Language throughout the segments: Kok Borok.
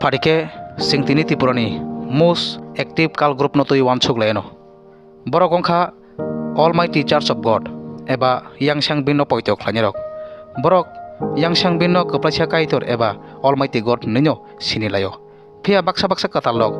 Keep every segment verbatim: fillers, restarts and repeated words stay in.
Phadi khe chwng tini Tripura ni most active cult group no twi uansuk lai anw. Borok wngkha Almighty Church of God eba Yang Siang Bin no poito khlainai rok. Borok Yang Siang Bin no kwplaisa Kaitor eba Almighty God hinwi no sini lai o. Phiya baksa baksa kwtal rok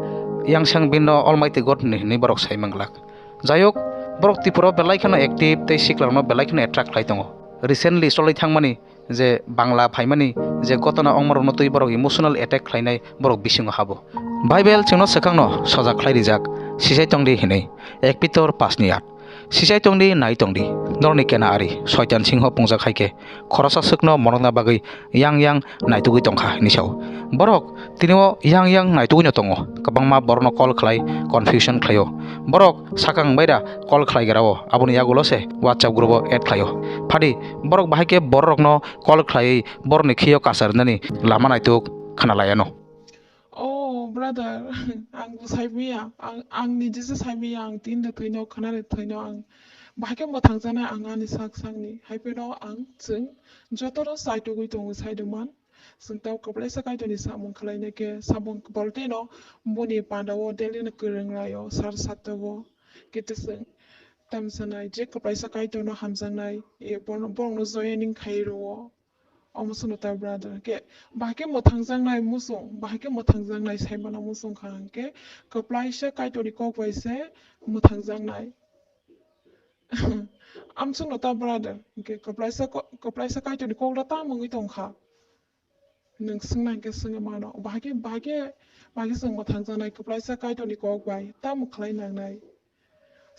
Yang Siang Bin no Almighty God hinwi hinwi borok sai manglak. Jayok, borok Tripura o belai kheno active tei sikla rok no belai kheno attract khlai tongo. Recently cholwi thangmani je Bangla phaimani je gotona ongma rok no twi borok emotional attack khlainai borok bisingo habo. Bible chwngno swkangno sojak khlai rijak, sisai tongdi hinwi, ek Pitor paanch ni aat. Sisai tongdi, nai tongdi, norokni kena ari, Soitan singho pungjak hai khe, khoroksa swkno monokna bagwi yang yang naitugwi tongkha, hinwi sao. Borok tini o yang yang naitugwino tongo, kwbangma borokno call khlai, confusion khlaio. Borok sakang baira call khlai grao, aboni yagulo se WhatsApp group o add khlaio. Phadi, borok bahai khe bororokno call khlaiwi borokni khio kacharnani lama naituk khna lai anw. Oh, brother, ang bo sai maya, ang, ang nije se sai maya, ang tin de thwino, khna de thwino, ang bahai khe mwthangjaknai ang ani sak sakni, hai phano ang chwng joto rok chai tugwi tongo sai de man. Chwng tamo kwplaisa Kaitorni samung khlainai khe, samung kwbal tei no boni panda o daily no kwrwng lai o, sar sato o, khe tei chwng tamsa nai je kwplaisa Kaitor no hamjaknai, e, borok no joining khai rwo. Omo sono ta brother. Ke, bahai khe mwthangjaknai muchung, bahai khe mwthangjaknai sai mano muchung kha hwnkhe, kwplaisa Kaitorni kok bai se mwthangjaknai. Am sono ta brother. Ke, kwplaisa ko-, kwplaisa Kaitorni kok da tamo wngwi tongkha. Nwng swngna hwnkhe swngwi mano. Bahai khe, bahai khe, bahai khe chwng mwthangjaknai kwplaisa Kaitorni kok bai tamo khlai nangnai.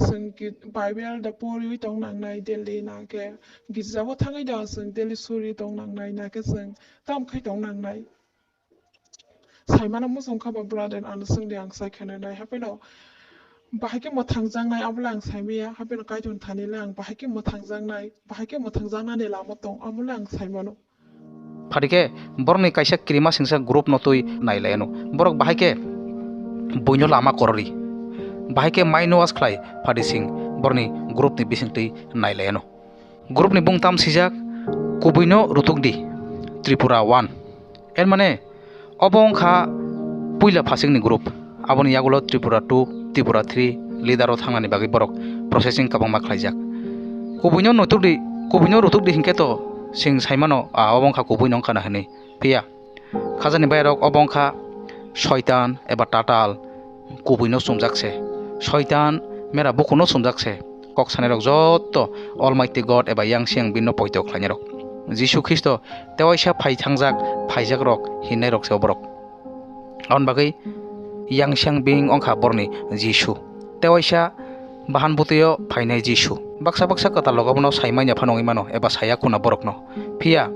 Chwng ki-, Bible da poriwi tong nangnai daily, na khe girjao thangwi da chwng daily suri tong nangnai, na khe chwng tam khai tong nangnai. Saimano muchung kha ba brother, ano swngdi ang sai kheno nai, hapheno bahai khe mwthangjaknai, abo le ang saimaya, hapheno Kaitor thani le ang bahai khe mwthangjaknai, bahai khe mwthangjaknani lama tong, amo le ang saimano. Phadi khe borokni kaisa kirima singsa group no twi nai lai anw. Borok bahai khe buino lama korori. Bahai khe mind wash khlai phadi sing borokni group ni bising twi nai lai anw. Group ni bung tam sijak, Kubuino Rutukdi, Tripura one. Er mane, obo wngkha puila phasingni group. Aboni yagulo Tripura two, Tripura three leader o thangnani bagwi borok processing kwbangma khlaijak. Kubuino nutukdi, kubuino rutukdi hinkhe to chwng saimano, a, obo wngkha kubuino wngkhana hinwi. Phiya, khajani bairok obo wngkha Soitan eba Tatal kubuino chumjak se. Soitan mera bukuno chumjak se. Kok sanai rok jotto Almighty God eba Yang Siang Bin no poito khlainai rok. Jisu Khristo tewaisa phai thangjak, phaijak rok hinnai rok se oborok. Aboni bagwi Yang Siang Bin wngkha borni Jisu. Tewaisa bahan bwtwi o phainai Jisu. Baksa baksa kwtal rok obono sai manya phano wngwi mano eba saya khuna borokno. Phiya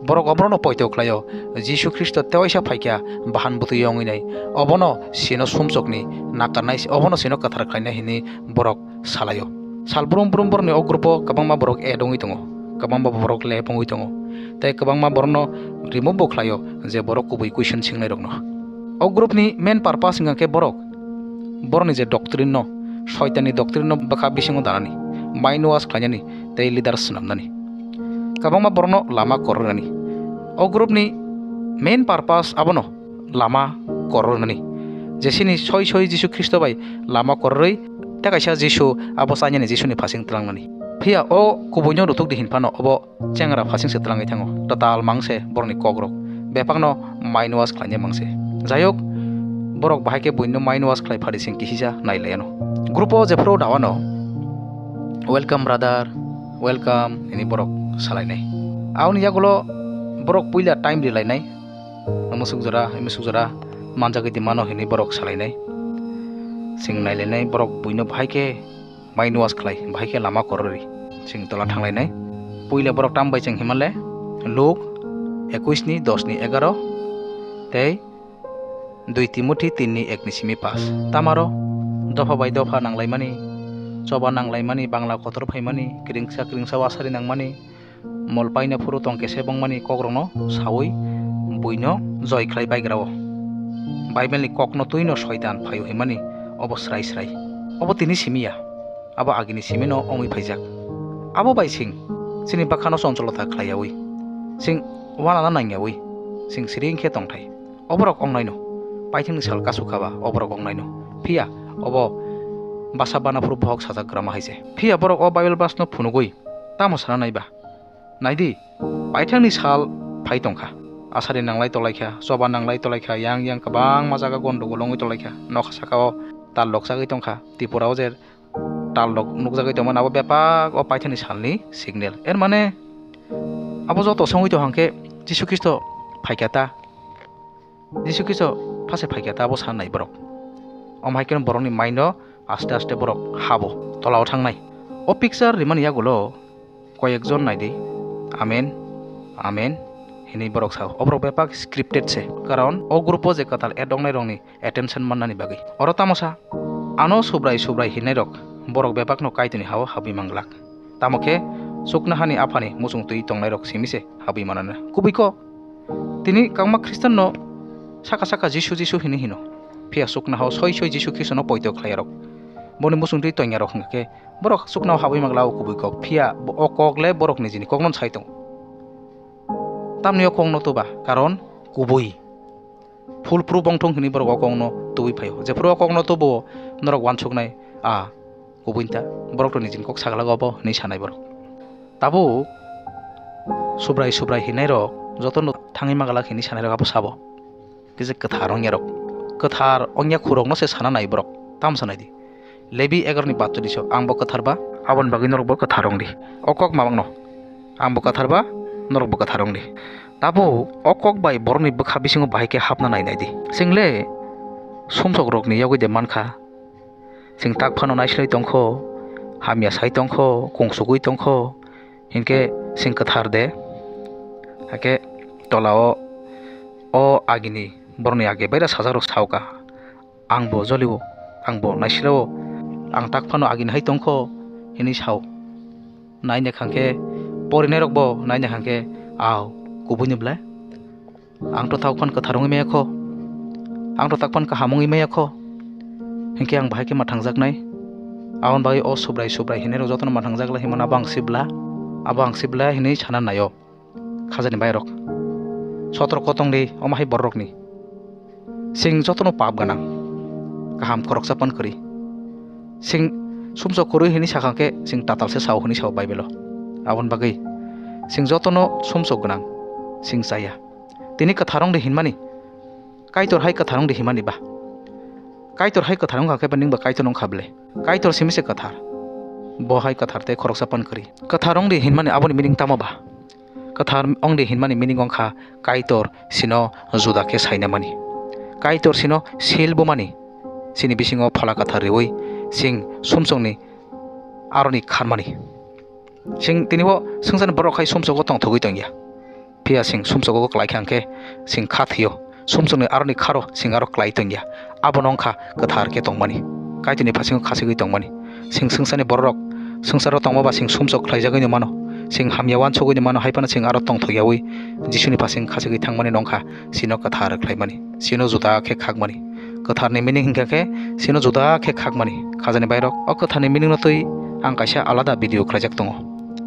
borok oborokno poito khlaio, Jisu Khristo tewaisa phaikha bahan bwtwi o wngwi nai. Obono sino sumsokni nakarnai, obono sino kwthar khlainai hinwi borok salaio. Sal brum brum borokni o group o kwbangma borok add wngwi tongo, kwbangma borok left wngwi tongo, tei kwbangma borokno remove bo khlaio je borok kubui question swngnairokno. O group ni main purpose wngkha khe borok, borokni je doctrine no, Soitan ni doctrine no bwkha bisingo danani, mind wash khlainani tei leader swnamnani. Kwbangma borokno lama korornani. O group ni main purpose abono lama korornani. Jesini soi soi Jisu Khristo bai lama kororwi, tei kaisa Jisu abo chainani Jisuni phasing tlangnani. Phiya o kubuino rutukdi hinphano obo chengra phasing se tlangwi thango. Tatal mangse borokni kokrok. Bepakno mind wash khlainai mangse. Jayok, borok bahai khe buino mind wash khlai phadi sing kisisa nai laiano. Group o jephru dawano, "Welcome brother, welcome," hini borok salainai. Aoni yagulo borok puila time rilainai. Musuk jora, musuk jora manjagwi di mano hini borok salainai. Sing nailainai borok buino bahai khe mind wash khlai, bahai khe lama korori. Sing tola thanglainai. Puila borok tam bai cheng himale, Luk ekuis ni dos ni egaro tei dui Timothy tin ni ek ni simi pass. Tamaro dopha bai dopha nanglaimani, choba nanglaimani, bangla kotor phaimani, kringsa kringsa wasari nangmani, mol paina phuru tong kese bongmani kokrokno saui buino joi khlai baigrao. Bible ni kokno twino Soitan phaio himani obo srai srai. Obo tini simi ya, abo agini simino ongwi phaijak. Abo bai sing chini bakhano choncholota khlaiyaui, sing wanana nangyaui, sing siring khe tongthai. Oborok ongnaino. Paithakni sal kasuk kha ba, o borok ongnaino. Phiya obo basa bana phuru bohok sajak grama hai se. Phiya borok o Bible verse no phunugwi tamo sana nai ba? Nai di, paithakni sal phai tong kha. Asari nanglai tolai kha, choba nanglai tolai kha, yang yang kwbangma jaga gondogol wngwi tolai kha. Nokha saka o tal lok chagwi tong kha. Tripura o je tal rok nukjagwi tongmani abo bebak o paithakni salni signal. Er mane abo joto songwi tong hwnkhe Jisu Khristo phaikha ta, Jisu Khristo phase phaikha ta abo sa nai borok. Omo hai kheno borokni mind-o aste aste borok habo, tolao thangnai. O picture rimani yagulo koyekjon naidi, "Amen, amen," hinwi borok sao. Oborok bebak scripted se, karon o group-o je kwtal add wngnai rokni attention mannani bagwi. Oro tamo sa, ano Subrai Subrai hinnairok borok bebakno Kaitorni ha-o habwi manglak. Tamo khe chuknohani aphani muchung twi tongnairok simi se habwi manana. Kubui kok, tini kwbangma Khristanno saka saka Jisu Jisu hinwi hino. Phiya chuknoha-o soi soi Jisu Khristono poito khlaiyarok, boni muchung twi tongyarok hwnkha khe borok chuknoha-o habwi mangla o kubui kok. Phiya bo-, o kok le borok nijini kokno sai tongo. Tamni o kokno tuba, karon kubui. Full proof wng thung hinwi borok o kokno tubui phaio. Jephuru o kokno tubuo, norok uansuknai, a, kubui ta, borok to nijini kok sagalago obo hinwi sanai borok. Tabuk Subrai Subrai hinnairok jotono thangwi magalak hinwi sanairok abo sabo. Kisa kwthar wngyarok, kwthar wngya khurokno se sana nai borok, tamo sanai di. Lebi egaroni batcholiso, "Ang bo kwthar ba, aboni bagwi norok bo kwthar wng di." O kok mamangno, "Ang bo kwthar ba, norok bo kwthar wng di." Tabuk o kok bai borokni bwkha bisingo bahai khe hapna nai nai di. Chwng le sumsok rokni yogwi de mankha. Chwng tak phano naisilwi tongkho, hamya sai tongkho, kungsugwi tongkho, hinkhe chwng kwthar de. Hakhe tola-o o agini borokni age baira sajakrok saoka. Ang bo jolio, ang bo naisirao, ang tak phano agini hai tongkho, hinwi sao. Naina khangkhe, porinairokbo naina khangkhe, "Aw, kubuini ble? Ang to tak phan kwthar wngwi maya kho, ang to tak phan kaham wngwi maya kho, hinkhe ang bahai khe ma thangjaknai?" Aboni bagwi o Subrai Subrai hinairok jotono ma thangjak lai hinmano, abo ang sibla, abo ang sibla hinwi sana naio. Khajani bairok, sotorko tongdi omo hai bororokni. Chwng jotono pap gwnang, kaham khoroksa pan kwrwi. Chwng sumsok kwrwi hwnwi sakha khe chwng tatal se sao hwnwi sao Bible-o. Aboni bagwi chwng jotono sumsok gwnang, chwng chaya. Tini kwthar wng di hinmani, Kaitor hai kwthar wng di hinmani ba? Kaitor hai kwthar wngkha khe ba nwng ba Kaitor wngkha ble? Kaitor simi se kwthar. Bo hai kwthar tei khoroksa pan kwrwi. Kwthar wng di hinmani aboni meaning tamo ba? Kwthar wng di hinmani meaning wngkha Kaitor sino juda khe sainamani. Kaitor sino sil bumani. Chini bisingo Phola Kwthar riwi chwng sumsokni aroni kharmani. Chwng tini o swngcharni borok hai sumsogo tongthogwi tongya. Phiya chwng sumsogo kwlai kha hwnkhe chwng kha thwio. Sumsokni aroni kharo chwng aro kwlai tongya. Abono wngkha kwthar khe tongmani, Kaitorni phasingo khachigwi tongmani. Chwng swngcharni bororok swngcharo tongma ba chwng sumsok khlaijagwino mano. Chwng hamya uansugwino mano, hai phano chwng aro tongthokyawi Jisuni phasing khachigwi thangmani wngkha chwngno kwthar khlaimani, chwngno juda khe khakmani. Kwtharni meaning hwnkha khe chwngno juda khe khakmani. Khajani bairok, o kwtharni meaningno twi ang kaisa alada video khlaijak tongo.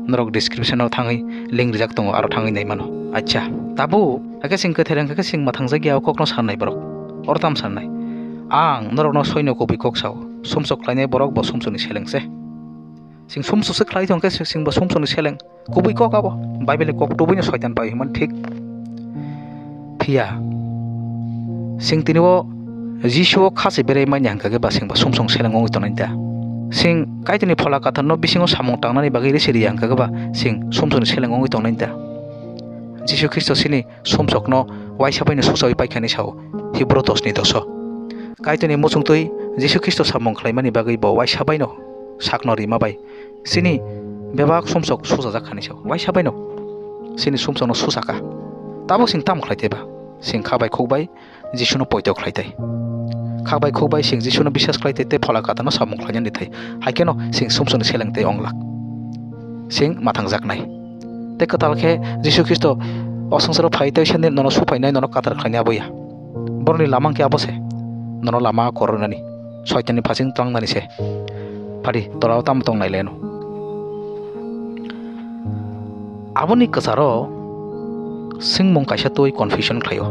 Norok description-o thangwi link rijak tongo, aro thangwi nai mano. Acha, tabuk, hakhe chwng kwthar wngkha khe chwng mwthangjakya o kokno sanai borok. Oro tamo sanai? Ang norokno soino kubui kok sao. Sumsok khlainai borok bo sumsokni seleng se. Chwng sumsok se khlai thangkhe chwng bo sumsokni seleng. Kubui kok abo. Bible-ni kok tubuino soitan bai hwnmani thik. Phiya chwng tini o Jisu o kha se berai manya hwnkha khe ba chwng ba sumsokni seleng wngwi tongnai da? Chwng Kaitorni Phola Kwtharno bisingo samung tangnani bagwi rw se riya hwnkha khe ba chwng sumsokni seleng wngwi tongnai da? Jisu Khristo chini sumsokno uaisa baino suchaui paikha hinwi sao, Hibru dos ni dos o. Kaitorni muchungtwi Jisu Khristo samung khlaimani bagwi bo uaisa baino sakno rima bai chini bebak sumsok suchajak kha hinwi sao. Uaisa baino chini sumsokno suchakha. Tabuk chwng tamo khlai tei ba? Chwng kha bai khuk bai Jisuno poito khlai tei. Kha bai khuk bai chwng Jisuno biswas khlai tei, tei Phola Kwtharno samung khlainani thai. Hai kheno chwng sumsokni seleng tei wnglak. Chwng mwthangjaknai. Tei kwtal khe Jisu Khristo o swngcharo phai tei sani nono suphainai, nono kwthar khlainai abo ya. Borokni lama hwnkhe abo se. Nono lama kwrwinani, soitanni phasing tlangnani se. Phadi tolao tamo tong nai leno. Aboni kwcharo swngmung kaisa twi confusion khlaio.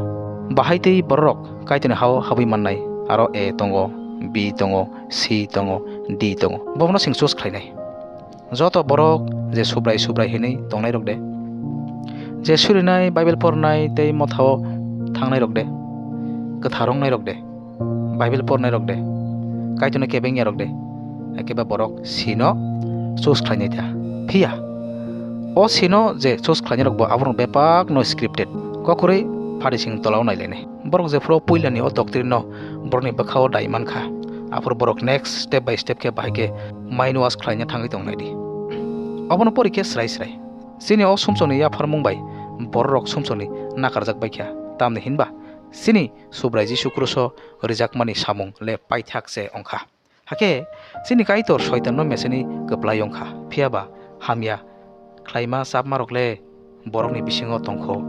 Bahai tei bororok Kaitorni hao habwi mannai, aro A tongo, B tongo, C tongo, D tongo. Bobono chwng choose khlainai. Joto borok je Subrai Subrai hinwi tongnairok de, je surinai, Bible pornai tei mothao thangnairok de, kwthar wngnairok de, Bible pornairok de, Kaitorno kebeng yarok de, ekeba borok C no choose khlainai ta. Phiya o C no je choose khlainairok bo aborok bebak no scripted, kokrwi pharising tolao nailainai. Borok jephuru puilani o doctrine no borokni bwkhao dai mankha, aphuru borok next step by step khe bahai khe mind wash khlaina thangwi tongnai di. Obono pori khe srai srai. Chini o sumsokni yapharmung bai bororok sumsokni nakarjak baikha, tamni hinba chini Subrai Jisu kruso rijakmani samung le paithak se wngkha. Hakhe chini Kaitor Soitanno meseni kwplai wngkha, phiyaba hamya khlaima chapmarok le borokni bisingo tongkho.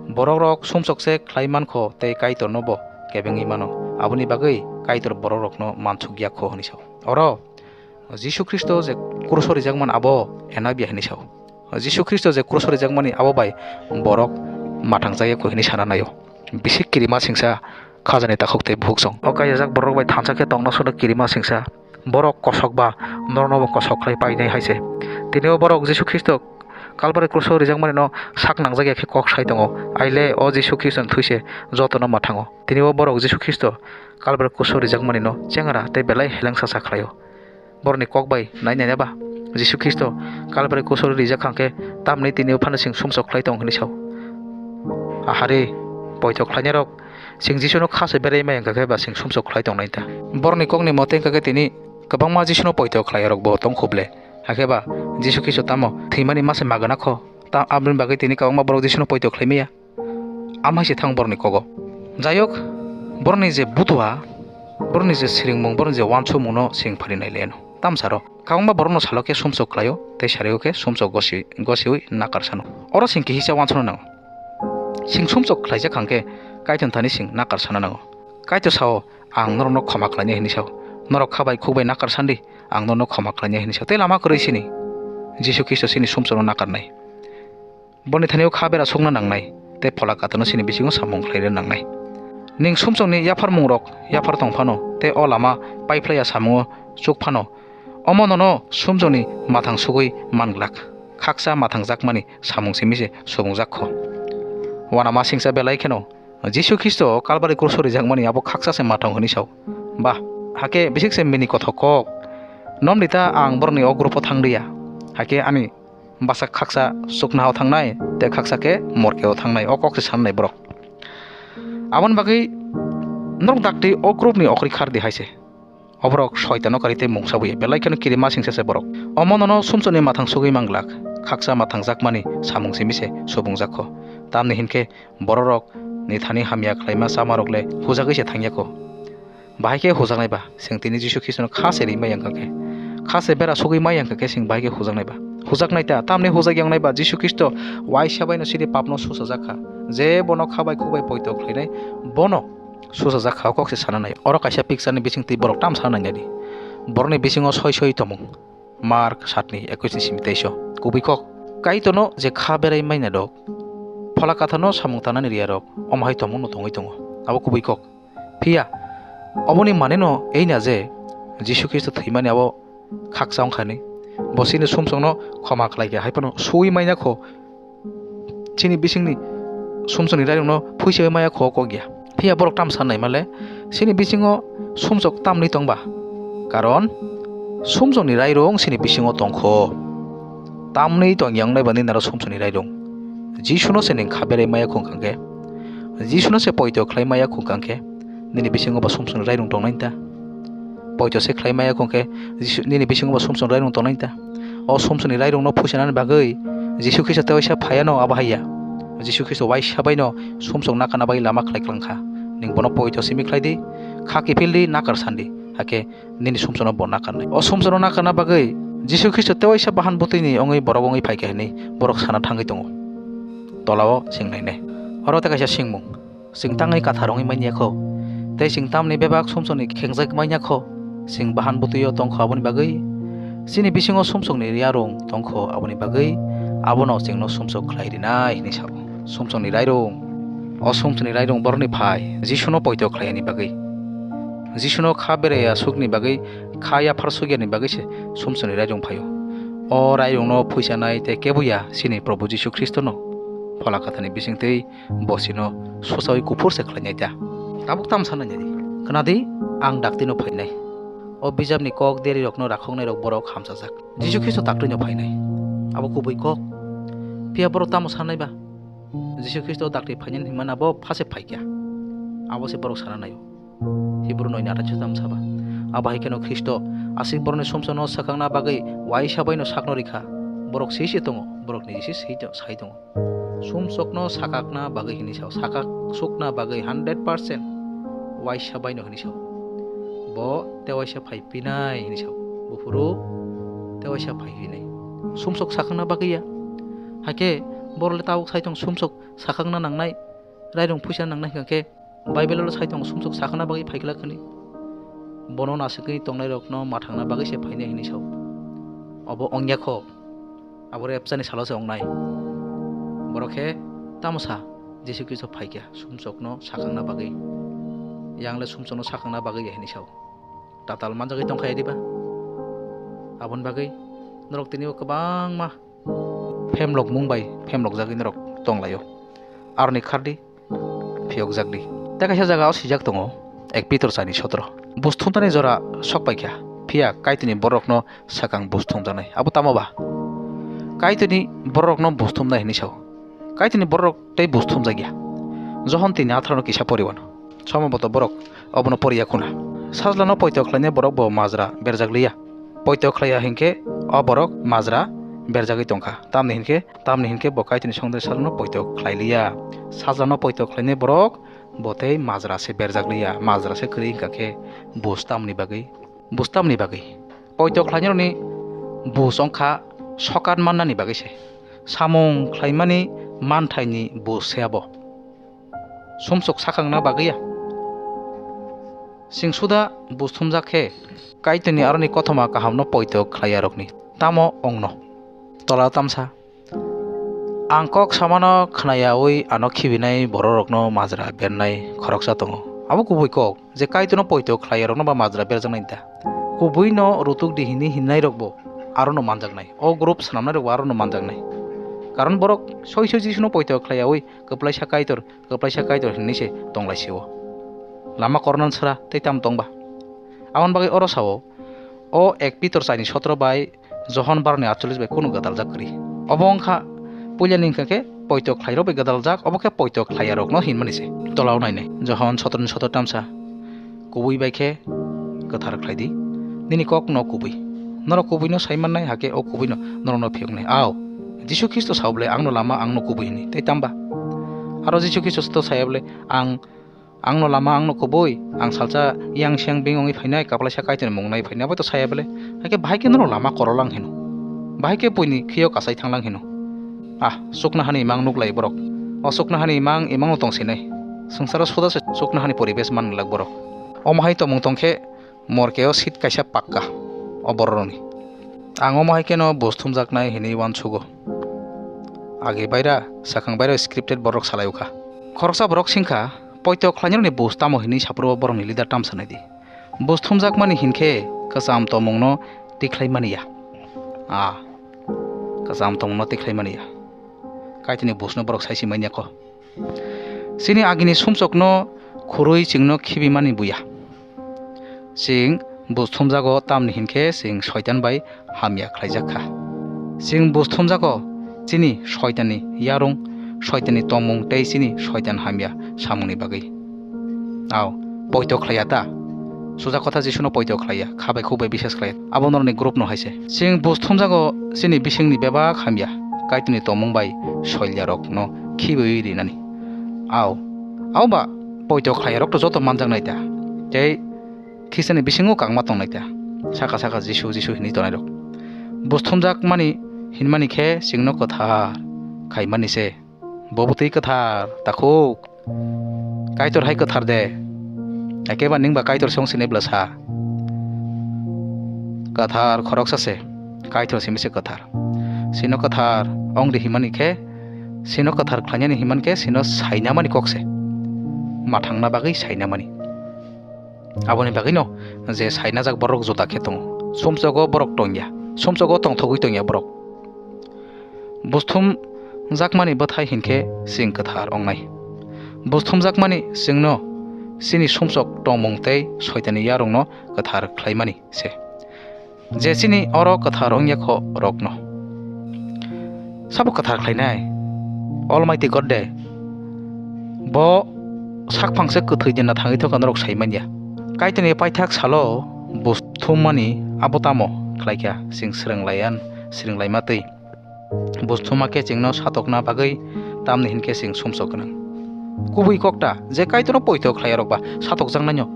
Borokrok sumsok se khlai mankho tei Kaitorno bo kebengwi mano, aboni bagwi Kaitor borokrokno mansuk ya kho hwnwi sao. Oro Jisu Khristo je kruso rijakmani abo enabia hinwi sao. Jisu Khristo je kruso rijakmani abo bai borok mathang chaya kho hinwi sana naio. Bisi kirima singsa khajani takhuk tei bukhuk song. O kaijajak borok bai thansa khe tongna sono kirima singsa. Borok kosok ba norokno bo kosok khlai painai hai se. Tini o borok Jisu Khristo Kalbari kruso rijakmani no sak nangjak ya khe kok sai tongo. Aile o Jisu Khristo ni thwi se jotono mathango. Tini o borok Jisu Khristo Kalbari kruso rijakmani no chengra tei belai heleng sasa khlaio. Borokni kok bai nai naina ba Jisu Khristo Kalbari kruso rijak kha khe tamni tini o phano chwng sumsok khlai tong hinwi sao. Ahari poito khlainairok chwng Jisuno kha se berai mai wngkha khe ba chwng sumsok khlai tongnai ta. Borokni kokni mote wngkha khe tini kwbangma Jisuno poito khlairok bo tong khuble. Hakhe ba Jisu Khristo tamo thwimani mase magana kho? Ta aboni bagwi tini kwbangma borok Jisuno poito khlai maya. Amhai se thang borokni kogo. Jayok, borokni je butua, borokni je siringmung, borokni je wansukmungno sing phari nai leno. Tamsaro, kwbangma borokno salo khe sumsok khlaio, tei sario khe sumsok gosi-, gosiwi nakar sano. Oro sing kihisa wansukna nango. Sing sumsok khlaijak hangkhe Kaitor thani sing nakar sana nango. Kaitor sao, "Ang norokno khoma khlainai," hinwi sao. "Norok kha bai khuk bai nakar sandi, ang norokno khoma khlainai," hinwi sao. Tei lama kwrwi sini Jisu Khristo sini sumsokno nakarnai. Boni thani o kha bera sukna nangnai, tei phola katorno sini bisingo samung khlaina nangnai. Ning sumsokni yapharmungrok yaphar tong phano, tei o lama paiphlaiya samungo chuk phano, omo nono sumsokni mathang sugwi man glak. Khaksa mathang jakmani samung simi se subung jak kho. Uanama singsa belai kheno Jisu Khristo Kalbari kruso rijakmani abo khaksa se mathang hwnwi sao. Ba, hakhe bisik se mini kothok kok. Nomdi ta ang borokni o grupo thang liya. Hakhe ani bwsa khaksa chuknao thangnai, tei khaksa khe morkeo thangnai, o kok se sanai borok. Aboni bagwi norok dakti o group ni okhorwi khardi hai se. O borok soitano kari tei mungsa buya, belai kheno kirima singsa se borok. Omo nono sumsokni mathang sugwi manglak, khaksa mathang jakmani samung simi se subung jak kho. Tamni hinkhe bororok ni thani hamya khlaima chamarok le hujagwi se thangya kho. Bahai khe hujaknai ba, chwng tini Jisu Khristono kha se ri mai wngkha khe, kha se bera sugwi mai wngkha khe chwng bahai khe hujaknai ba. Hujaknai ta, tamni hujak wngnai ba Jisu Khristo waisa baino chini papno susa jak kha. Je bono kha bai khuk bai poito khlainai, bono susa jak kha, o kok se sana nai. Oro kaisa picture ni bising twi borok tam sana nai di. Borokni bisingo soi soi tongmung. Mark satni ekwis ni simi teiso. Kubui kok. Kaitorno je kha berai mai nadok, Phola Katharno samung tanani riyarok, omo hai tongmungno tongwi tongo. Abo kubui kok. Phiya, oboni maneno eina je Jisu Khristo thwimani abo khaksa wngkhani, bo chini sumsokno khoma khlai khe hai phano suwi manya kho, chini bisingni sumsokni rairokno phuisawi maya kho kok ya. Phiya borok tam san naima le, chini bisingo sumsok tamni tongba? Karon sumsokni rairok chini bisingo tongkho. Tamni tongya wngnai ba nini aro sumsokni rairok? Jisuno se ning kha berai maya khung kangkhe, Jisuno se poito khlai maya khung kangkhe, nini bisingo ba sumsokni rairok tongnai ta? Poito se khlai maya khung khe, Jisu, nini bisingo ba sumsokni rairok tongnai ta? O sumsokni rairokno phuisanani bagwi Jisu Khristo tei waisa phaiano abo haiya. Jisu Khristo waisa baino sumsok nakana bai lama khlai klangkha. Ning bono poito simi khlai di, kha kiphil di, nakar san di. Hakhe nini sumsokno bo nakarnai. O sumsokno nakarna bagwi Jisu Khristo tewaisa bahan bwtwini wngwi borok wngwi phaikha hinwi borok sana thangwi tongo. Tolao chwng nainai. Oro tei kaisa swngmung. Chwng tangwi kathar wngwi manya kho? Tei chwng tamni bebak sumsokni khengjak manya kho? Chwng bahan bwtwio tongkho aboni bagwi? Chini bisingo sumsokni riyarung tongkho aboni bagwi? Abono chwngno sumsok khlai rinai hinwi sao. Sumsokni rairung. O sumsokni rairung borokni phai Jisuno poito khlaiyani bagwi. Jisuno kha beraiya sukni bagwi, kha yaphar sukyani bagwi se sumsokni rairung phaio. O rairungno phuisanai tei kebo ya chini Probhu Jisu Khristono. Phola Kathani bisingtwi bo chino suchaui kuphur se khlainai ta. Tabuk tamo sanai nai di. Khna di, ang daktino phainai. O bijapni kok derirokno rakhoknairok borok hamchajak. Jisu Khristo daktino phainai. Abo kubui kok. Phiya borok tamo sanai ba? Jisu Khristo dakti phainani hinmani abo phase phaikya. Abo se borok sana naio. Hibru noi ni athai sujam saba. Abo hai kheno Khristo aswk borokni sumsokno swkakna bagwi uaisa baino sakno rikha. Borok swi se tongo, borok niji se swi to-, sai tongo. Sumsokno sakakna bagwi hinwi sao, sakak sukna bagwi hundred percent uaisa baino hinwi sao. Bo tei uaisa phai pinai hinwi sao. Buphuru tei uaisa phai hinwi. Sumsok sakakna bagwi ya. Hakhe borok le tabuk sai tong sumsok sakakna nangnai, rairung phuisa nangnai hwnkha khe Bible-o sai tongo sumsok sakna bagwi phaikhlak hwnwi. Bono nasigwi tongnairokno mathangna bagwi se phainai hwnwi sao. Obo wngya kho, abo repchani salo se wngnai. Borok khe tamo sa Jisu Khristo phaikha sumsokno sakangna bagwi. Yang le sumsokno sakangna bagwi ya hwnwi sao. Tatal manjagwi tongkha ya diba? Aboni bagwi norok tini o kwbangma phemlokmung bai phemlokjagwi norok tonglaio. Aroni khardi, phiyokjakdi. Tei kaisa jaga o swijak tongo, ek Pitor chani sotro. Bus thumnani jora sok paikha, phiya Kaitorni borokno sakang bus thumjaknai. Abo tamo ba? Kaitorni borokno bus thumnai hinwi sao. Kaitorni borok tei bus thumjakya. Johon tini atharo no kisa poriwano. Somoboto borok obono poriya khuna. Sajlano poito khlainai borok bo majra berjak liya. Poito khlaiya hinkhe o borok majra berjagwi tongkha. Tamni hinkhe, tamni hinkhe bo Kaitorni songdari sajlano poito khlai liya. Sajlano poito khlainai borok bo tei majra se berjak liya. Majra se kwrwi hinkha khe bus tamni bagwi, bus tamni bagwi. Poito khlainairokni bus wngkha sokat mannani bagwi se. Samung khlaimani manthaini bus se abo. Sumsok sakangna bagwi ya. Sing suda bus thumjak khe, Kaitorni aroni kothoma kahamno poito khlaiyarokni tamo ongno? Tola tamsa. Ang kok samano khnayaui ano khibinai bororokno majra bernai khoroksa tongo. Abo kubui kok je Kaitorno poito khlaiyarokno ba majra berjaknai da. Kubuino rutuk di hini hinnairokbo arono manjaknai. O group swnamnairokbo arono manjaknai. Karon borok soi soi Jisuno poito khlaiyaui kwplaisa Kaitor, kwplaisa Kaitor hinwi se tonglaisio. Lama kornan sra tei tam tongba. Aboni bagwi oro sao, o ek Pitor chaini sotro bai Johon baroni atchollis bai kunu gwdaljak kwrwi. Obo wngkha puilani wngkha khe poito khlairok bai gwdaljak, obo khe poito khlaiyarokno hinmani se. Tolao nainai Johon sotroni sotro tamsa. Kubui bai khe kwthar khlai di. Nini kok no kubui. Norok kubui no sai mannai, hakhe o kubui no norok no phiyoknai. Ao, Jisu Khristo sao bole, "Ang no lama, ang no kubui," hini. Tei tamba? Aro Jisu Khristo to saya bole, "Ang, ang no lama, ang no kubui. Ang salsa yang siang beng wngwi phainai, kaplaisa Kaitorni mung nai phainai." Abo to saya bole. Hakhe bahai khe norok lama korolang hino. Bahai khe buini khio kasai thanglang hino. Ah, chuknohani imang nuklai borok. O chuknohani imang, imang no tong sinai. Swngcharo suda se chuknohani poribesh man glak borok. Omo hai tongmung tong khe morkeo seat kaisa pakka o bororokni. Ang omo hai kheno bus thumjaknai hinwi uansugo. Age baira, swkang baira scripted borok salai ukha. Khoroksa borok singkha, poito khlainani bus tamo hinwi saphuru borokni leader tamsa naidi. Bus thumjakmani hinkhe kwcham tongmungno tikhlai mani ya. Ah, kwcham tongmungno tikhlai mani ya. Kaitorni busno borok saisi manya kho. Chini agini sumsokno khurui chwngno khibimani buya. Chwng bus thumjago, tamni hinkhe chwng Soitan bai hamya khlaijak kha. Chwng bus thumjago chini Soitanni yarung, Soitanni tongmung tei chini Soitan hamya samungni bagwi. Ao, poito khlaiya ta? Suja kotha Jisuno poito khlaiya, kha bai khuk bai bisas khlaiya. Abo norokni group no hai se. Chwng bus thumjago chini bisingni bebak hamya, Kaitorni tongmung bai soilya rokno khibiwi rinani. Ao, ao ba poito khlaiya rok to joto manjaknai ta. Tei Khristianni bisingo kangma tongnai ta. Saka saka Jisu, Jisu hinwi tongnai rok. Bus thumjakmani hinmani khe chwngno kwthar khaimani se. Bo bwtwi kwthar, takhuk. Kaitor hai kwthar de. Ekeba ningba Kaitor se wng sinai bwla sa. Kwthar khoroksa se. Kaitor simi se kwthar. Sino kwthar wng di himani khe, sino kwthar khlainani himani khe, sino sainamani kok se. ma thangna bagwi saina mani. Aboni bagwino je sainajak borok juda khe tongo. Sumsogo borok tongya, sumsogo tongthogwi tongya borok. Busthum jakmani bwthai hinkhe chwng kwthar wngnai. Busthum jakmani chwngno chini sumsok tongmung tei Soitanni yarwngno kwthar khlaimani se. Je chini oro kwthar wngya kho rokno sabo kwthar khlainai Almighty God de. Bo sakphang se kwthwi dinna thangwi thokha norok sai manya. Kaitorni paithak salo busthum mani abo tamo khlaikha chwng swrwng laiyan, swrwng laima twi. Busthuma khe chwngno satokna bagwi tamni hinkhe chwng sumsok gwnang. Kubui kokta je Kaitorno poito khlai rok ba satokjaknaino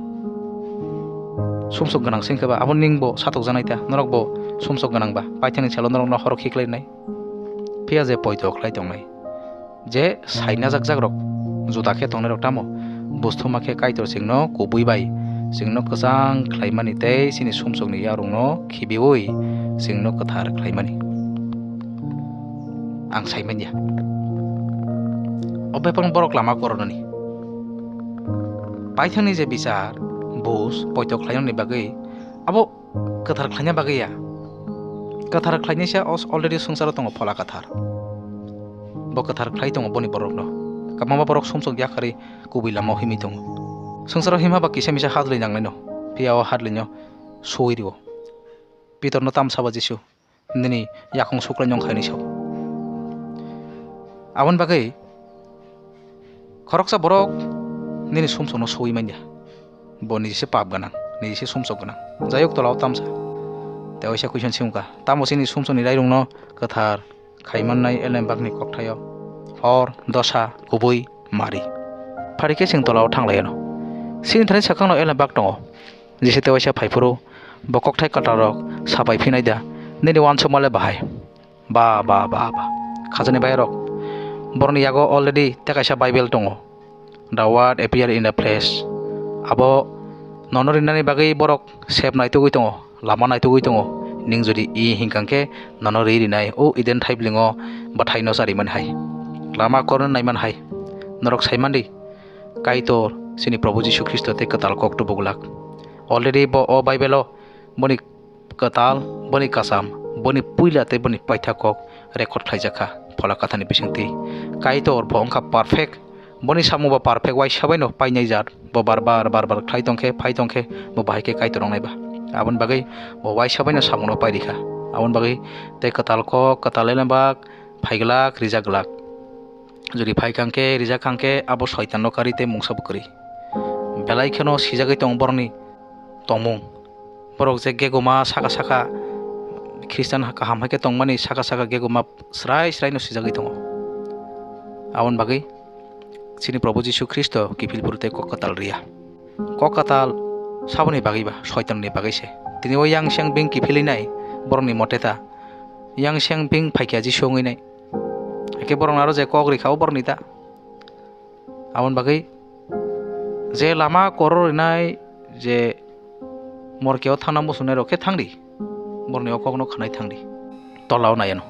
sumsok gwnang se hinkhe ba abo ning bo satokjaknai ta, norok bo sumsok gwnang ba paithakni salo norokno horok khiklainai. Phiya je poito khlai tongnai, je sainajak jak rok juda khe tongnai rok tamo busthuma khe Kaitor chwngno kubui bai chwngno kwchang khlaimani tei chini sumsokni yarwngno khibiui chwngno kwthar khlaimani. Ang sai manya. O bebakno borok lama koronani. Paithakni je bichar, bus, poito khlainani bagwi abo kwthar khlaina bagwi ya. Kwthar khlainaisa os-, already swngcharo tongo Phola Kwthar. Bo kwthar khlai tongo boni borokno. Kwbangma borok sumsok yakarwi kubui lamao himwi tongo. Swngcharo himha ba kisa misa hadlwi nanglaino, phiya o hadlwino suwi rio. Pitorno tamsa ba Jisu nini yakung suklai nong khaini sao. Aboni bagwi khoroksa borok nini sumsokno suwi manya. Bo nijise pap gwnang, nijise sumsok gwnang. Jayok tolao tamsa. Tei waisa question simkha, tamo chini sumsokni rairungno kwthar khaimannai Elembakni kokthaio? Hor, dosa, kubui, mari. Phari khe chwng tolao thanglaiyano. Chini thani swkangno Elembak tongo. Jise tei waisa phaiphuru bo kokthai kwtalrok sapai phinai da, nini uansukma le bahai. Ba, ba, ba, ba. Khajani bayarok. Borokni yago already tei kaisa Bible tongo. The word appear in the flesh. Abo nono rinani bagwi borok sep naitugwi tongo, lama naitugwi tongo. Ning jodi i hinkha khe nono ri rinai o Eden thaiblingo bwthaino charimani hai. Lama korno naimani hai. Norok saimandi. Kaitor, chini Probhu Jisu Khristo tei kwtal kok tubuglak. Already bo o Bible-o boni kwtal, boni kasam, boni puila tei boni paithak kok record khlaijakha Phola Kathani bisingtwi. Kaitor bo wngkha perfect, boni samung bo perfect, waisa baino painai jat, bo bar bar, bar bar khlai tongkhe, phai tongkhe, bo bahai khe Kaitor wngnai ba. Aboni bagwi bo waisa baino samungno pairikha. Aboni bagwi tei kwtal kok, kwtal elembak, phaiglak, rijakglak. Jodi phaikha hwnkhe, rijakha hwnkhe, abo soitanno karwi tei mungsa bo kwrwi. Belai kheno sijagwi tongo borokni tongmung. Borok je geguma saka saka Khristian kaham hai khe tongmani saka saka geguma srai sraino sijagwi tongo. Aboni bagwi chini Probhu Jisu Khristo kiphil phuru tei kok kwtal riya. Kok kwtal saboni bagwi ba, soitanni bagwi se. Tini o yang siang beng kiphilwi nai borokni mote ta. Yang siang beng phaikha Jisu wngwi nai. Hakhe borokno aro je kok rikha o borokni ta. Aboni bagwi je lama koro rinai je morkeo thangna muchungnai rok khe thangdi. Borokni o kokno khwnai thangdi. Tolao nai ano.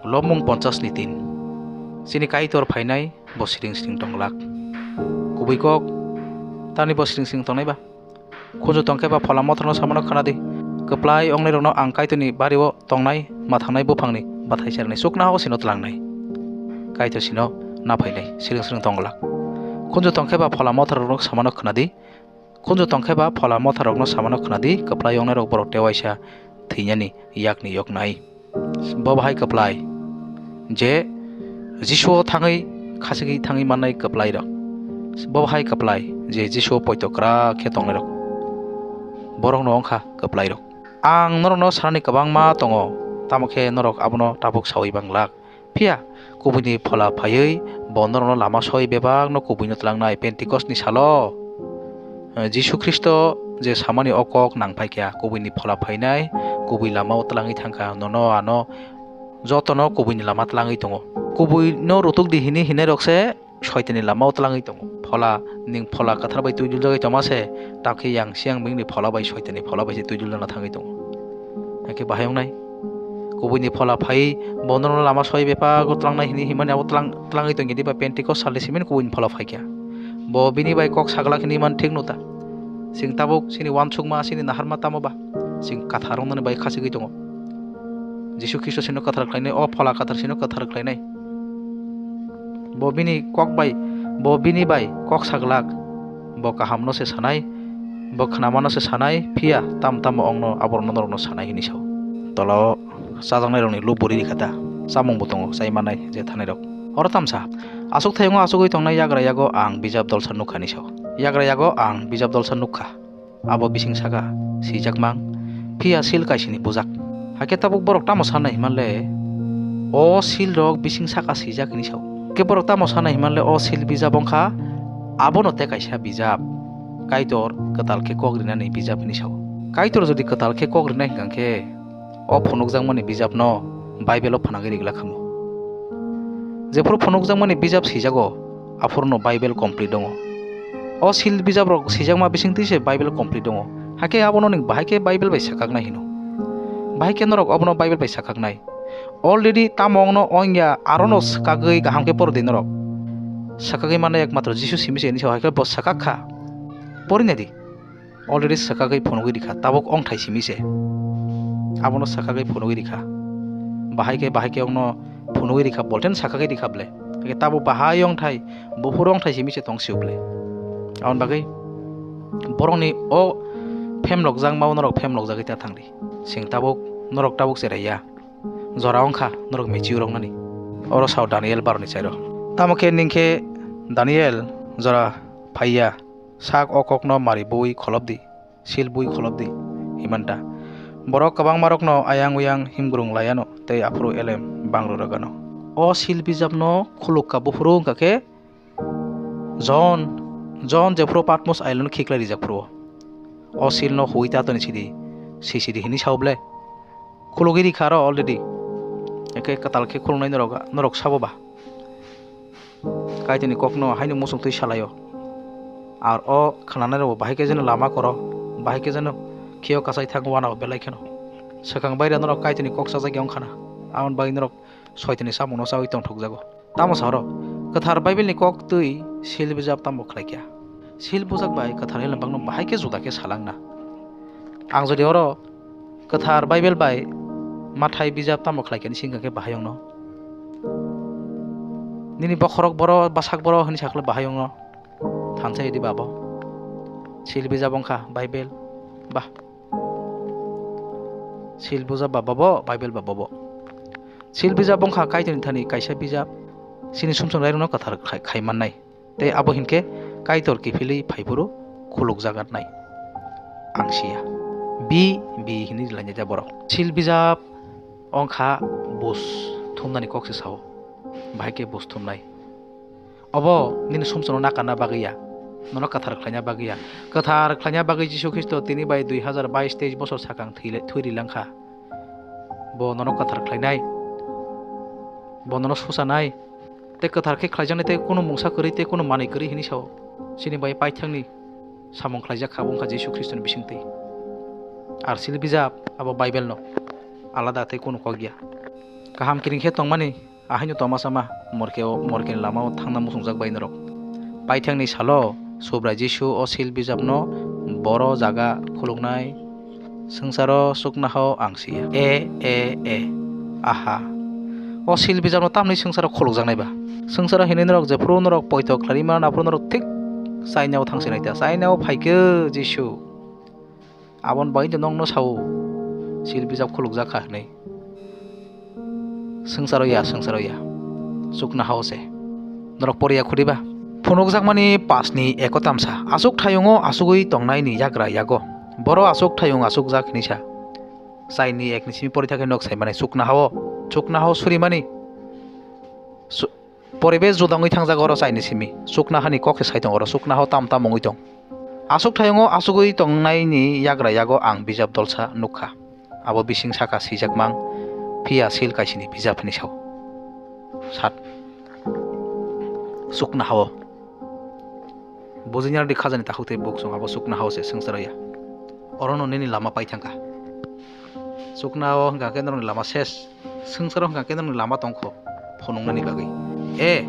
Lobmung ponchas ni tin. Chini Kaitor phainai bo siring siring tongglak. Kubui kok, tamni bo siring siring tongnai ba? Khunju tongkhe ba Phola Mothorno samano khwnadi. Kwplai ongnairokno ang Kaitorni bario tongnai, ma thangnai buphangni bathai serni chuknoha o sino tlangnai. Kaitor sino naphainai, siring siring tongglak. Khunju tongkhe ba Phola Mothorrokno samano khwnadi. Khunju tongkhe ba Phola Mothorrokno samano khwnadi, kwplai ongnairok borok tei waisa thwinani yakni yoknai. Bo bahai kwplai je Jisuo thangwi khachigwi thangwi mannai kwplairok. Bo bahai kwplai je Jisuo poito kwrak khe tongnairok. Borokno wngkha kwplairok. Ang norokno sanani kwbangma tongo, tamo khe norok abono tabuk saui manglak. Phiya kubuini Phola phaiwi bo norokno lama soi bebakno kubuino tlangnai Pentikosni salo. Jisu Khristo je samani o kok nang phaikha, kubuini Phola phainai, kubui lamao tlangwi thangkha, nono ano jotono kubuini lama tlangwi tongo. Kubuino rutuk di hini hinairokse soitanni lamao tlangwi tongo. Phola, ning Phola Kwthar bai twiduljagwi tongma se, takhe yang siyang bini Phola bai soitanni Phola bai se twiduljana thangwi tongo. Hakhe bahai wngnai? Kubuini Phola phaiwi bo norokno lama soi bebak o tlangnai hini himani abo tlang-, tlangwi tongya diba Pentikos salni simi kubuini Phola phaikha. Bo bini bai kok saglak hinwi man thik no ta. Chwng tabuk chini uansukma, chini naharma tamo ba? Chwng kathar wngnani bai khachigwi tongo. Jisu Khristo chwngno kathar khlainai, o Phola Kathar chwngno kathar khlainai. Bo bini kok bai, bo bini bai kok saglak, bo kahamno se sanai, bo khnamano se sanai, phiya tam tamo ongno aborokno norokno sanai hinwi sao. Tola o chajaknairokni luburi rikha ta, chamungbo tongo, chai mannai je thanairok. Oro tamsa, aswk thayungo aswgwi tongnai yagra yago ang bijap dolsa nukha hinwi sao. Yagra yago ang bijap dolsa nukha. Abo bising saka swijak mang, phiya sil kaisini bujak. Hakhe tabuk borok tamo sanai himanle, o sil rok bising saka swijak hinwi sao. Hakhe borok tamo sanai himanle, o sil bijap wngkha abono tei kaisa bijap, Kaitor kwtal khe kok rinani bijap hinwi sao. Kaitor jodi kwtal khe kok rinai hwnkha khe, o phunukjakmani bijapno Bible-o phanagwi rigla khamu. Jephuru phunukjakmani bijap swijago, aphurno Bible complete dongo. O sil bijaprok swijakma bisingtwi se Bible complete dongo. Hakhe abono nwng bahai khe Bible bai sakaknai hino? Bahai khe norok obono Bible bai sakaknai? Already tamo wngno wngya, arono swkagwi kaham khe poro di norok. Swkagwi mano ekmatro Jisu simi se hinwi sao, hakhe bo swkak kha. Pori nai di. Already swkagwi phunugwi rikha, tabuk ongthai simi se. Abono swkagwi phunugwi rikha. Bahai khe, bahai khe ongno phunugwi rikha, bolten swkagwi rikha ble. Hakhe tabuk bahai ongthai, buphuru ongthai simi se tong sio ble. Aboni bagwi borokni o phemlokjakma o norok phemlokjagwi ta thangdi. Chwng tabuk, norok tabuk cherai ya. Jora wngkha norok mature wngnani. Oro sao Daniel baroni chairo. Tamo khe ningkhe Daniel jora phaiya, sak o kokno mari bui kholopdi, sil bui kholopdi, himanta. Borok kwbangmarokno ayang uyang himgrung laiano tei aphuru elem bangru rwgano. O sil bijapno khulukka buphuru wngkha khe Jon, Jon jephuru Patmos island khiklai rijak phuru o silno huwi ta toni sidi, si sidi hini sao ble. Khulugwi rikha aro already. Eke kwtal khe khulungnai norok, norok sabo ba? Kaitorni kokno haino muchung twi salaio. Ar o khwnanai rokbo bahai khe jeno lama koro, bahai khe jeno kheo kasai thang uanao belai kheno. Swkang baire norok Kaitorni kok chajak ya wngkhana. Aboni bagwi norok soitoni samungno chaui tongthokjago. Tamo sa oro, kwthar Bible ni kok twi sil bijap tamo khlai kha? Sil bujak bai kwthar helembakno bahai khe juda khe salangna. Ang jodi oro kwthar Bible bai Mathai bijap tamo khlai kha ni singkha khe bahai wngno. Nini bokhorok boro, bwsak boro hwnwi sakle bahai wngno. Thansa idi babo. Sil bijap wngkha Bible. Bah. Sil bujak ba bobo, Bible ba bobo. Sil bijap wngkha Kaitorni thani kaisa bijap, chini sumsok rairokno kwthar khai, khai mannai. Tei abo hinkhe Kaitor kiphilwi phaiphuru khulukjagatnai. Ang siya. Bi, bi hinwi lainai da borok. Sil bijap wngkha bus thumnani kok se sao. Bahai khe bus thumnai. Obo nini sumsokno nakarna bagwi ya, nono kwthar khlaina bagwi ya. Kwthar khlaina bagwi Jisu Khristo tini bai dui hazar bais teis bosor sakang thwile-, thwi rilangkha. Bo nono kwthar khlainai, bo nono suchanai, tei kwthar khe khlaijaknai, tei kunu mungsa kwrwi, tei kunu manwi kwrwi hinwi sao. Chini bai paithakni samung khlaijak kha, wngkha Jisu Khristoni bisingtwi. Ar sil bijap abo Bible no, alada tei kunu kok ya. Kaham kiring khe tongmani, ahaino tongma sama, morke o, morkeni lama o thangna muchungjak bai norok. Paithakni salo Subrai Jisu o sil bijapno boro jaga khuluknai, swngcharo chukna hao ang siya. E, e, e. Aha. O sil bijapno tamni swngcharo khulukjaknai ba? Swngcharo hinwi norok jephuru norok poito khlairwi mano, aphuru norok thik China o thangsinai ta. China o phaikhe Jisu. Aboni bagwi nokno sao, sil bijap khulukjak kha hwnwi. Swngcharo ya, swngcharo ya. Chukna hao se. Norok poriya khudi ba? Phunukjakmani pasni eko tamsa. Aswk thayungo aswgwi tongnaini yagra yago. Boro aswk thayung aswkjak hinwi sa. Chaini ekni simi pori thakhe nok saimani chukna hao. Chukna hao surimani. Su-, Poribesh juda wngwi thangjak oro chaini simi. Chukna hani kok se sai tong oro. Chukna hao tam tam wngwi tong. Aswk thayungo aswgwi tongnaini yagra yago ang bijap dolsa nukha. Abo bising saka swijak mang, phiya sil kaisini bijap hinwi sao. Sat. Chukna hao. Bujinani khajani takhuk tei buksong abo chukna hao se swngcharo ya. Orono nini lama pai thangkha. Chukna hao hwnkha khe norokni lama ses. Swngcharo hwnkha khe norokni lama tongkho phunuknani bagwi. E,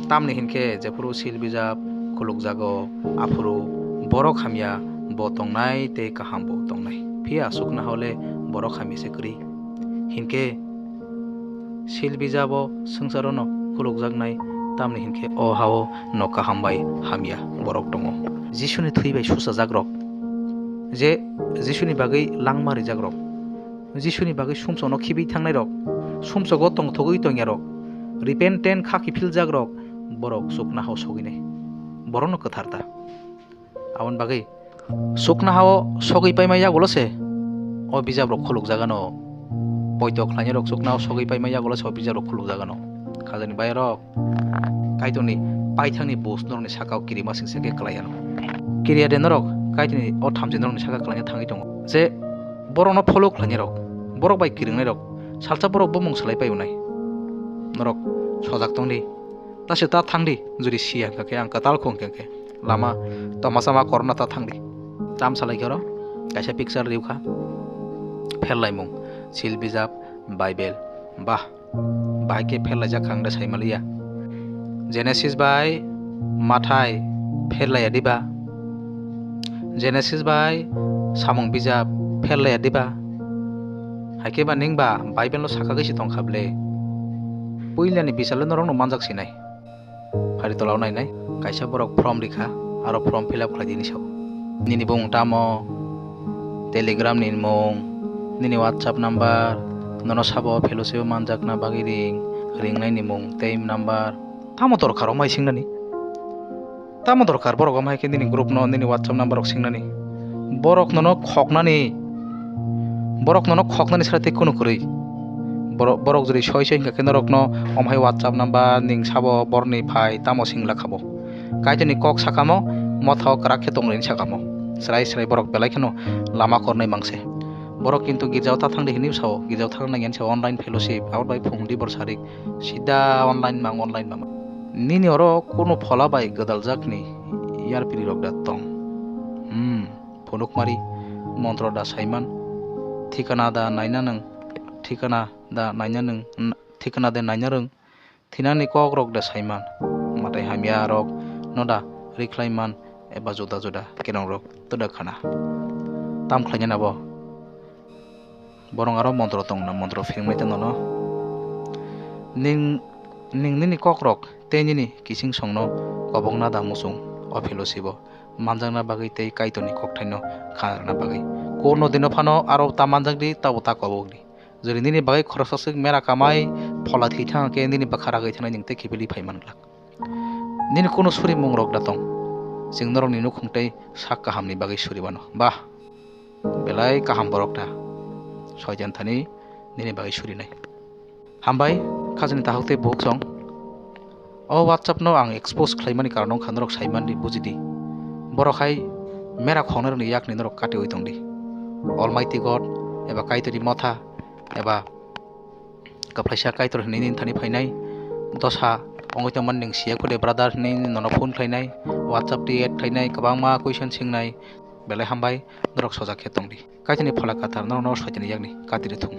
tamni hinkhe jephuru sil bijap, Khulukjago, aphuru borok hamya bo tongnai tei kaham bo tongnai. Phiya sukna hole borok hamya se kwrwi. Hinkhe sil bijabo swngcharono khulukjaknai, tamni hinkhe o hao no kaham bai hamya borok tongo. Jisuni thwi bai suchajakrok, je Jisuni bagwi langma rijakrok, Jisuni bagwi sumsokno khibi thangnairok, sumsogo tongthogwi tongyarok, repentant kha kiphiljakrok, borok sukna hao sogwinai. Borokno kwthar ta. Aboni bagwi sukna hao sogwi paima yagulo se o bijaprok khulukjagano. Poito khlainairok sukna hao sogwi paima yagulo se o bijaprok khulukjagano. Khajani bayarok, Kaitorni paithakni bus norokni sakao kirima singsa khe kwlai ano. Kiriya de norok Kaitorni o thamchi norokni saka kwlaina thangwi tongo. Je borokno follow khlainairok, borok bai kiringnairok, salsa borok bumung swlai pai unai. Norok sojak tongdi. Ta se ta thangdi, jodi siya hwnkha khe ang kwtal kho hwnkha khe. Lama toma sama korona ta thangdi. Tam salai khe oro kaisa picture riu kha. Pherlaimung, sil bijap, Bible. Bah, bahai khe pherlaijak kha ang de saimaliya. Genesis bai Mathai pherlaiya diba? Genesis bai samung bijap pherlaiya diba? Haikhe ba ning ba Bible no sakagwi se tongkha ble. Puilani bisalo norokno manjak sinai. Phari tolao nainai, kaisa borok form rikha, aro form fill up khlai di hinwi sao. Nini bumung tamo, Telegram ni mung, nini WhatsApp number, nono sabo fellowship o manjakna bagwi ring, ringnai ni mung tei number. Tamo dorkar omai singnani? Tamo dorkar borok omai khe nini group no, nini WhatsApp number rok singnani? Borok nono khoknani, borok nono khoknani sara tei kunu kwrwi. Borok, borok jodi soi soi hwnkha khe norokno omhai WhatsApp number ning sabo borni phai tamo singla khabo. Kaitorni kok sakamo, mothao kwrak khe tonglaini sakamo. Srai srai borok belai kheno lama kornai mangse. Borok kintu girjao ta thangdi hinwi sao, girjao thang nangya hinwi sao, online fellowship, abo bai phung dibor sarik, sida online mang, online mang. Nini oro kunu phola bai gwdaljakni yarpiri rok da tong? Hmm, phunukmari montro da saiman, thikana da naina nwng, thikana da naina nwng, n-, thikana de naina rwng, thinangni kok rok da saiman, matai hamya rok no da rikhlaiman eba juda juda kerong rok twdwk khana. Tam khlainani abo? Borok aro montro tongna, montro phirwngmai tongna no. Ning, ning nini kokrok tei nini kising songno kobokna da muchung o fellowship o manjakna bagwi tei Kaitorni kokthaino khanarna bagwi. Kurno dino phano aro ta manjakdi, tabo ta kobokdi. Jodi nini bagwi khoroksa swk mera kamai phola thwi thang khe nini bwkha ragwi thanai nwng tei kiphilwi phai man glak. Nini kunu suri mung rok da tong? Chwng norokni nukhung tei sak kahamni bagwi suri mano. Bah! Belai kaham borok ta. Soitan thani nini bagwi surinai. Hambai, khajani tahuk tei buhuk song. O WhatsApp no ang expose khlaimani karon wngkha norok saimandi bujidi. Borok hai mera khongnai rokni yakni norok katiwi tongdi. Almighty God eba Kaitorni motha eba kwplaisa Kaitor hinwi nini thani phainai. Dosa wngwi tongmani nwng siya kho de brother hinwi nono phone khlainai, WhatsApp twi add khlainai, kwbangma question singnai. Belai hambai, norok sojak khe tongdi. Kaitorni phola kathar norokno Soitanni yakni katiri thung.